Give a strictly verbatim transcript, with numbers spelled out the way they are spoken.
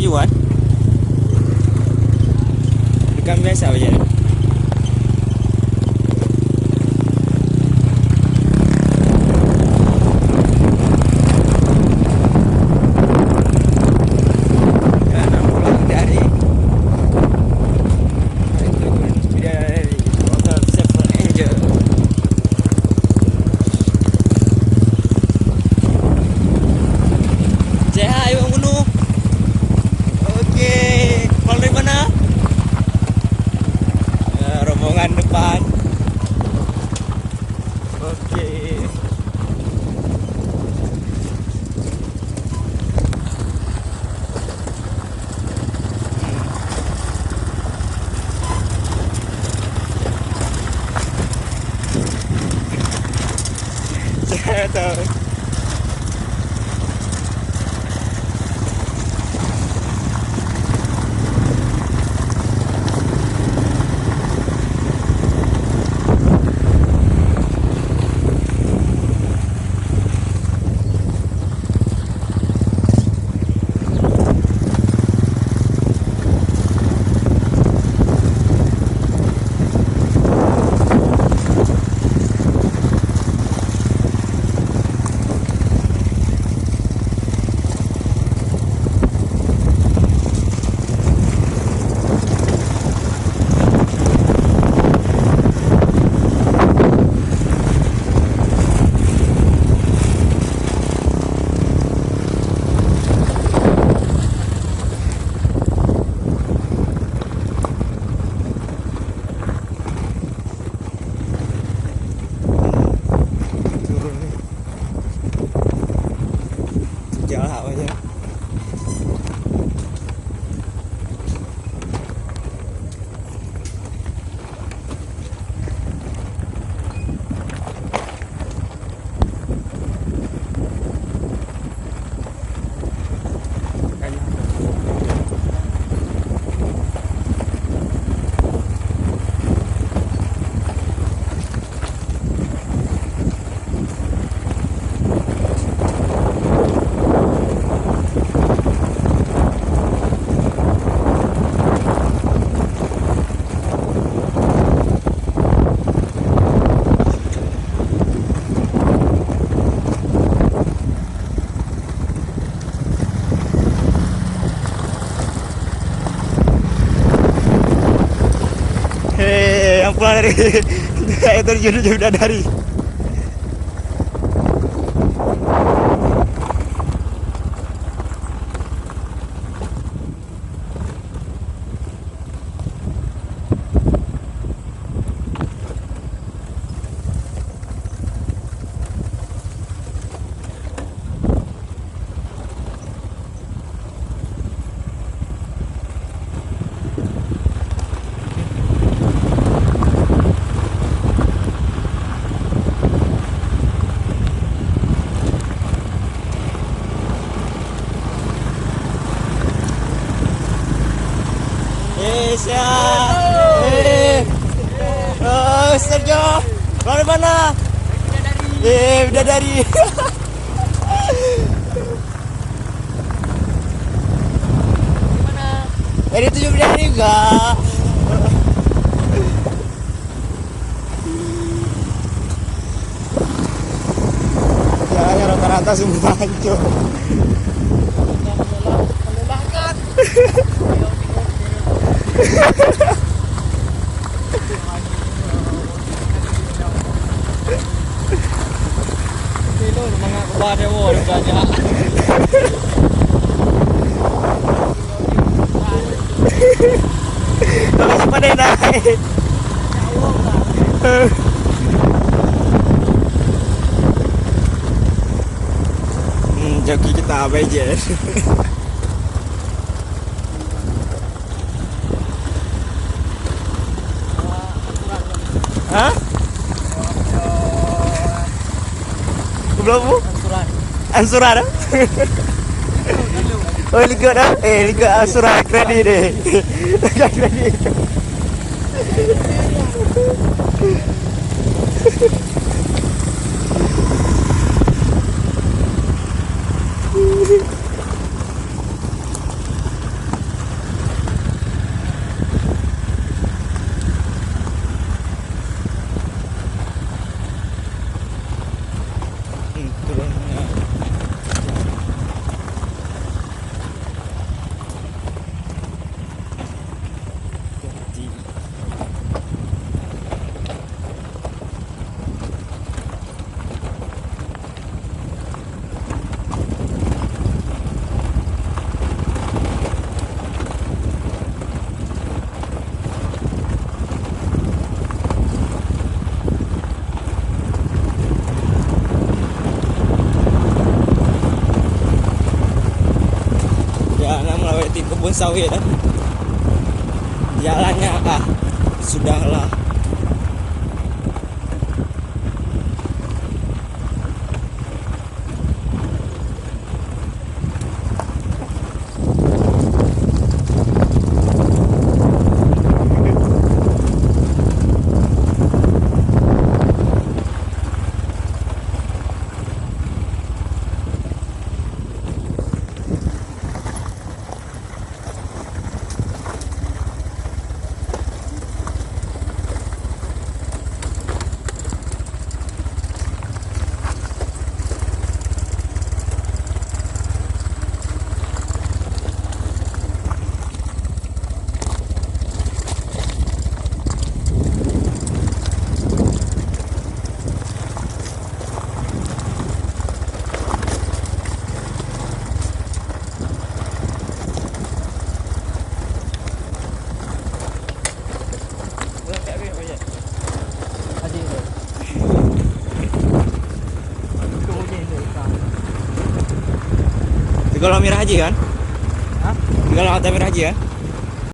Iwan. Bukan biasa je. Karena pulang dari, dari, dari Hotel Seven Angel. Sehat, Ibu Guru? Oke. Pulang dari mana? Ya, rombongan depan. Oke. Turun ni. Jalan apa je? Hei, ampun dari air terjun Bidadari. Eh, siap. Eh. Oh, Sergio. Dari mana? Eh, Bidadari. Dari tujuh Bidadari juga. Jalannya rata-rata semua hancur. Tapi lôn mangat ubah dewa juga jak. Tapi pandai naik. Hmm, joki kita abai je. Ha? Belum bu? Ansuran. Ansuran, eh? Oh, likot, eh? Eh, likot ansuran kredit, eh. Kredit. Lawét di kebun sawit, eh. Jalannya, ah, sudahlah. Tiga Laut Merah Haji kan? Hah? Tiga Laut Merah Haji kan?